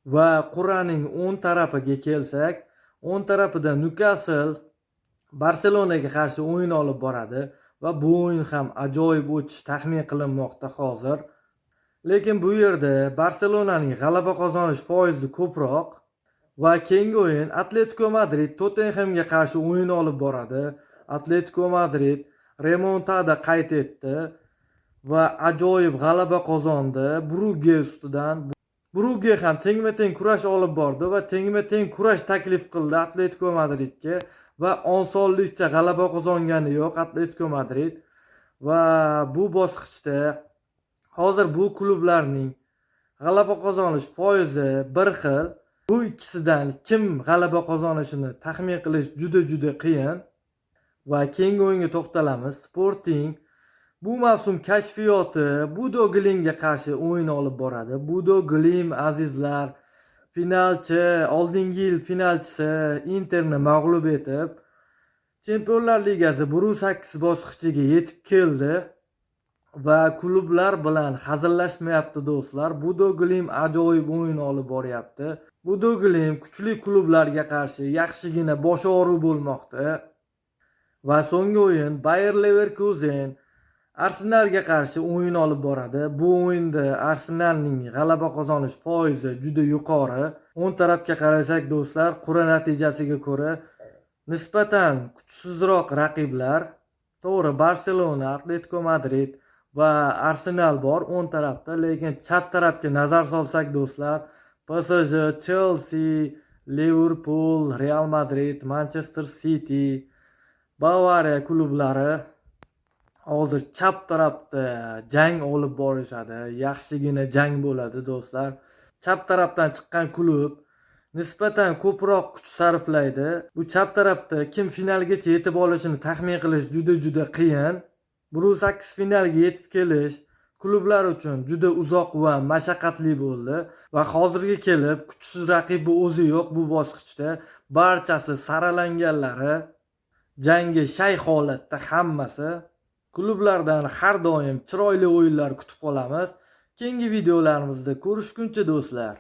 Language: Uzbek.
Va qur'aning o'ng tarafiga kelsak, o'ng tarafida Nyukasl Barselonaga qarshi o'yin olib boradi va bu o'yin ham ajoyib o'tishi taxmin qilinmoqda hozir. Lekin bu yerda Barselonaning g'alaba qozonish foizi ko'proq. Va keyingi o'yin Atletiko Madrid Tottenhamga qarshi o'yin olib boradi. Atletiko Madrid remontada qayd etdi va ajoyib g'alaba qozondi Brugge ustidan. Brugge ham tengma-teng kurash olib bordi va tengma-teng kurash taklif qildi Atletiko Madridga va osonlikcha g'alaba qozongani yo'q Atletiko Madrid. Va bu bosqichda hozir bu klublarning g'alaba qozonish foizi bir xil. Bu ikkisidan kim g'alaba qozonishini taxmin qilish juda juda qiyin. Va keyingi o'yinga to'xtalamiz. Sporting bu mavsum kashfiyoti Budo Glimga qarshi o'yin olib boradi. Budo Glim, azizlar, finalchi, oldingi yil finalchisi Interni mag'lub etib, Chempionlar Ligasi 1-8 bosqichiga yetib keldi va klublar bilan hazillashmayapti, do'stlar. Budo Glim ajoyib o'yin olib boryapti. Budo Glim kuchli klublarga qarshi yaxshigina bosh og'riq bo'lmoqda. Va so'nggi o'yin Bayer Leverkusen Arsenalga qarshi o'yin olib boradi. Bu o'yinda Arsenalning g'alaba qozonish foizi juda yuqori. O'ng tarafga qarasak, do'stlar, qur'a natijasiga ko'ra nisbatan kuchsizroq raqiblar, to'g'ri, Barselona, Atletiko Madrid va Arsenal bor o'ng tarafda, lekin chap tarafga nazar solsak, do'stlar, PSG, Chelsea, Liverpool, Real Madrid, Manchester City, Bavariya klublari hozir chap tarafda jang olib borishadi. Yaxshigina jang bo'ladi, do'stlar. Chap tarafdan chiqqan klub nisbatan ko'proq kuch sarflaydi. Bu chap tarafda kim finalgacha yetib olishini taxmin qilish juda juda qiyin. 1-8 finalga yetib kelish klublar uchun juda uzoq va mashaqqatli bo'ldi va hozirga kelib kuchsiz raqibi o'zi yo'q bu bosqichda. Barchasi saralanganlari jangga shay holatda hammasi. Klublardan har doim chiroyli o'yinlar kutib qolamiz. Keyingi videolarimizda ko'rishguncha, do'stlar.